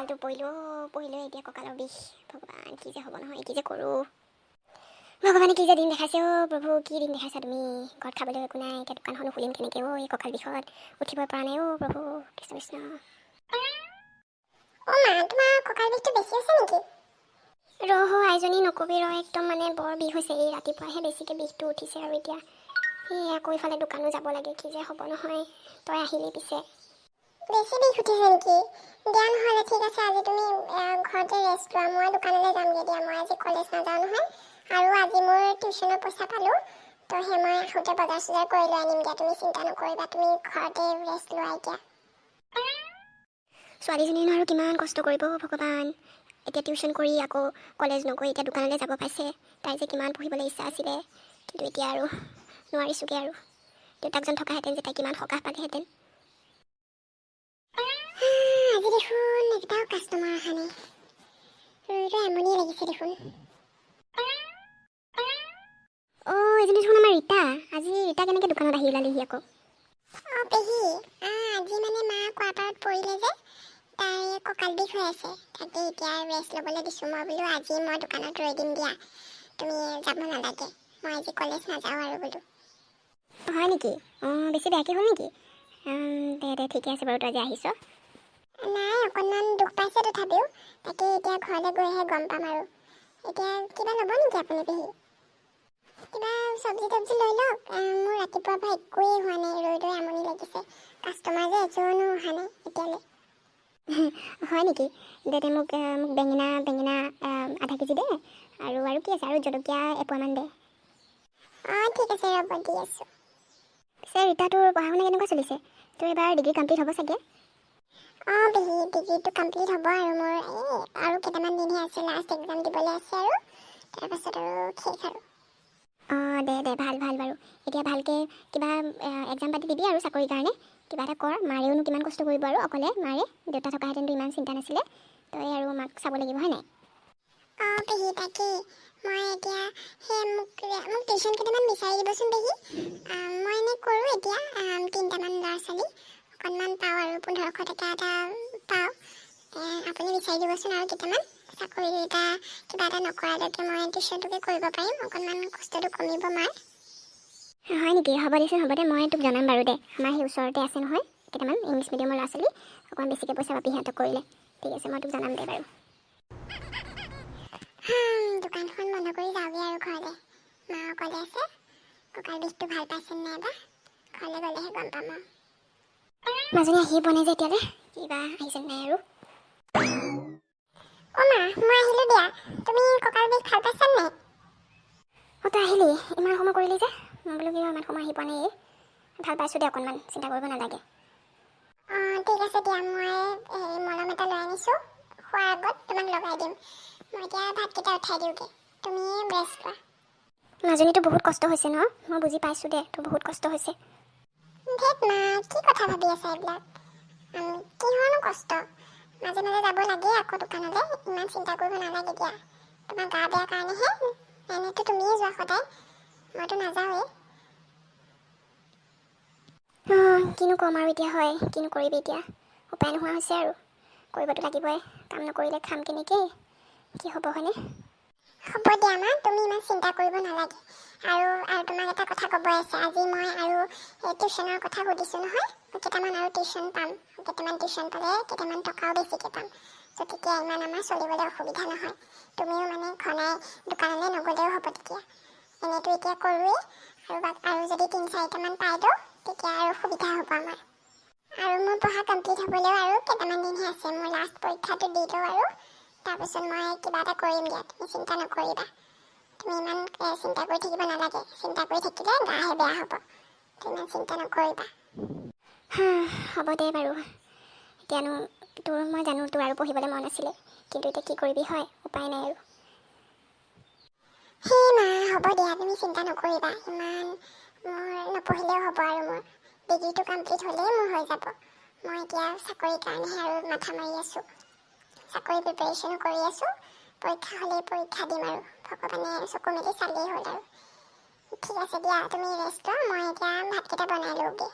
কঁকালটো পৰিলোঁ, পৰিলোঁ। এতিয়া কঁকালৰ বিষ। ভগৱান, কি যে হ'ব নহয়, কি যে কৰোঁ! ভগৱানে কি যে দিন দেখাইছে! অ' প্ৰভু, কি দিন দেখাইছা তুমি! ঘৰত খাবলৈ একো নাই, এতিয়া দোকানখনো খুলিম কেনেকৈ? অ' এই কঁকাল বিষত উঠিব পৰা নাই। অ' প্ৰভু কৃষ্ণ কৃষ্ণ! অ' মা, তোমাৰ কঁকাল বিষটো বেছি হৈছে নেকি? ৰহ আইজনী, নকবি ৰ। একদম মানে বৰ বিষ হৈছে। এই ৰাতিপুৱাহে বেছিকৈ বিষটো উঠিছে আৰু এতিয়া এই আকৌ ইফালে দোকানো যাব লাগে। কি যে হ'ব নহয়! তই আহিলি পিছে। বেছি বিষ উঠিছে নেকি? দিয়া নহ'লে, ঠিক আছে, আজি তুমি ঘৰতে ৰেষ্ট লোৱা। মই দোকানলৈ যামগৈ দিয়া। মই আজি কলেজ নাযাওঁ নহয় আৰু আজি মোৰ টিউশ্যনৰ পইচা পালোঁ। তো সেই মই আহোঁতে বজাৰ চজাৰ কৰি লৈ আনিম দিয়া। তুমি চিন্তা নকৰিবা, তুমি ঘৰতে ৰেষ্ট লোৱা এতিয়া। ছোৱালীজনীনো আৰু কিমান কষ্ট কৰিব, ভগৱান! এতিয়া টিউশ্যন কৰি আকৌ কলেজ নগৈ এতিয়া দোকানলৈ যাব পাইছে। তাই যে কিমান পঢ়িবলৈ ইচ্ছা আছিলে, কিন্তু এতিয়া আৰু নোৱাৰিছোগৈ আৰু। দেউতাকজন থকাহেঁতেন যে তাই কিমান সকাহ পালেহেঁতেন। আজি দেখোন এটাও কাষ্টমাৰ অহা নাই। ৰৈ ৰৈ আমনিয়ে লাগিছে দেখোন। অঁ, এজনী দেখোন আমাৰ ৰীতা! আজি ৰীতা কেনেকৈ দোকানত আহি ওলালেহি আকৌ? অঁ পেহী, আজি মানে মা কোৱাৰ্টাৰত পৰিলে যে, তাই কঁকাল বিষ হৈ আছে। তাকে এতিয়া ৰেষ্ট ল'বলৈ দিছোঁ। মই বোলো আজি মই দোকানত ৰৈ দিম দিয়া, তুমি যাব নালাগে। মই আজি কলেজ নাযাওঁ আৰু বোলো। হয় নেকি? অঁ, বেছি বেয়াকৈ হ'ল নেকি? দে দে, ঠিকে আছে বাৰু, তই আজি আহিছ। নাই, অকণমান দুখ পাইছে তথাপিও। তাকে এতিয়া ঘৰলৈ গৈহে গম পাম আৰু। এতিয়া কিবা ল'ব নেকি আপুনি পেহী? কিবা চব্জি তব্জি লৈ লওক। মোৰ ৰাতিপুৱাৰ পৰা একোৱেই হোৱা নাই, ৰৈ ৰৈ আমনি লাগিছে। কাষ্টমাৰ যে এজনো অহা নাই এতিয়ালৈ। হয় নেকি? দে দে, মোক বেঙেনা আধা কেজি দে। আৰু কি আছে? আৰু জলকীয়া এপোৱামান দে। অঁ, ঠিক আছে, ৰ'ব, দি আছোঁ। পিছে ৰীতা, তোৰ পঢ়া শুনা কেনেকুৱা চলিছে? তোৰ এইবাৰ ডিগ্ৰী কমপ্লিট হ'ব চাগে? অঁ পেহী, ডিগ্ৰীটো কমপ্লিট হ'ব আৰু মোৰ এই আৰু কেইটামান দিনহে আছে। লাষ্ট এক্সাম দিবলৈ আছে আৰু তাৰপাছত আৰু শেষ আৰু। অঁ, দে দে, ভাল ভাল বাৰু। এতিয়া ভালকৈ কিবা এক্সাম পাতি দিবি আৰু চাকৰিৰ কাৰণে কিবা এটা কৰ। মাৰেওনো কিমান কষ্ট কৰিব আৰু অকলে মাৰে। দেউতা থকাহেঁতেনতো ইমান চিন্তা নাছিলে। তই আৰু মাক চাব লাগিব, হয় নাই? অঁ পেহী, তাকেই। মই এতিয়া সেই মোক মোক টিউশ্যন কেইটামান বিচাৰি দিবচোন পেহী। মই এনেই কৰোঁ এতিয়া তিনিটামান ল'ৰা ছোৱালী। অকণমান পাওঁ আৰু, 1500 টকা এটা পাওঁ। আপুনি বিচাৰি দিবচোন আৰু কেইটামান। চাকৰি এটা কিবা এটা নকৰালৈকে মই টিউশ্যনটোকে কৰিব পাৰিম, অকণমান কষ্টটো কমিব মাৰ। হয় নেকি? হ'ব দেচোন, হ'ব দে, মই তোক জনাম বাৰু দে। আমাৰ সেই ওচৰতে আছে নহয় কেইটামান ইংলিছ মিডিয়ামৰ ল'ৰা ছোৱালী। অকণমান বেছিকৈ পইচা পাবি সিহঁতক কৰিলে। ঠিক আছে, মই তোক জনাম দে বাৰু। দোকানখন বন্ধ কৰি যাওঁগৈ আৰু ঘৰলৈ। মা অকলে আছে। কঁকাল বিষটো ভাল পাইছে নাই বা? ঘৰলৈ গ'লেহে গম পাম আৰু। মাজনী আহিয়ে পোৱা নাই যে এতিয়ালৈ। কিবা আহিছে নাই আৰু। অ' মা, মই আহিলোঁ দিয়া। তুমি কঁকাল বিষ ভাল পাইছা নাই? অঁ, তই আহিলি! ইমান সময় কৰিলি যে, মই বোলো কিয় ইমান সময় আহি পোৱা নাই এই। ভাল পাইছোঁ দে অকণমান, চিন্তা কৰিব নালাগে। অঁ, ঠিক আছে দিয়া। মই এই মলম এটা লৈ আনিছোঁ, খোৱাৰ আগত তোমাক লগাই দিম। মই এতিয়া ভাতকেইটা উঠাই দিওঁগৈ, তুমি ৰেষ্ট লোৱা। মাজনীটো বহুত কষ্ট হৈছে ন? মই বুজি পাইছোঁ দে, তোৰ বহুত কষ্ট হৈছে। ধেত মা, কি কথা ভাবি আছা এইবিলাক? কিহৰনো কষ্ট? মাজে মাজে যাব লাগে আকৌ দোকানলৈ। ইমান চিন্তা কৰিব নালাগে দিয়া। তোমাৰ গা বেয়া কাৰণেহে, এনেইতো তুমিয়ে যোৱা সদায়, মইতো নাযাওঁৱেই। অঁ, কিনো ক'ম আৰু এতিয়া, হয়, কিনো কৰিবি এতিয়া? উপায় নোহোৱা হৈছে আৰু, কৰিবতো লাগিবই। কাম নকৰিলে খাম কেনেকৈ? কি হ'ব, হয়নে? হ'ব দিয়া মা, তুমি ইমান চিন্তা কৰিব নালাগে। আৰু আৰু তোমাক এটা কথা ক'ব আছে। আজি মই আৰু এই টিউশ্যনৰ কথা সুধিছোঁ নহয়। মই কেইটামান আৰু টিউশ্যন পাম। কেইটামান টিউশ্যন পালে কেইটামান টকাও বেছিকৈ পাম। ত' তেতিয়া ইমান আমাৰ চলিবলৈ অসুবিধা নহয়। তুমিও মানে ঘনাই দোকানলৈ নগ'লেও হ'ব তেতিয়া। এনেইতো এতিয়া কৰোঁৱেই আৰু যদি তিনি চাৰিটামান পাই দিওঁ, তেতিয়া আৰু সুবিধা হ'ব আমাৰ। আৰু মোৰ পঢ়া কমপ্লিট হ'বলৈও আৰু কেইটামান দিনহে আছে। মোৰ লাষ্ট পৰীক্ষাটো দি লওঁ আৰু তাৰপিছত মই কিবা এটা কৰিম দিয়া। তুমি চিন্তা নকৰিবা। তুমি ইমান চিন্তা কৰি থাকিব নালাগে। চিন্তা কৰি থাকিলে গাহে বেয়া হ'ব। তুমি ইমান চিন্তা নকৰিবা। হ'ব দে বাৰু। এতিয়ানো তোৰ মই জানো, তোৰ আৰু পঢ়িবলৈ মন আছিলে, কিন্তু এতিয়া কি কৰিবি হয়, উপায় নাই আৰু। সেই মা, হ'ব দিয়া, তুমি চিন্তা নকৰিবা ইমান। মোৰ নপঢ়িলেও হ'ব আৰু। মোৰ ডিগ্ৰীটো কমপ্লিট হ'লেই মোৰ হৈ যাব। মই এতিয়া চাকৰিৰ কাৰণেহে আৰু মাথা মাৰি আছোঁ। চাকৰি প্ৰিপেৰেশ্যনো কৰি আছোঁ। পৰীক্ষা হ'লেই পৰীক্ষা দিম আৰু, ভগৱানে চকু মেলি চালেই হ'ল আৰু। ঠিক আছে দিয়া, তুমি ৰেষ্ট লোৱা। মই এতিয়া ভাতকেইটা বনাই লওঁগৈ।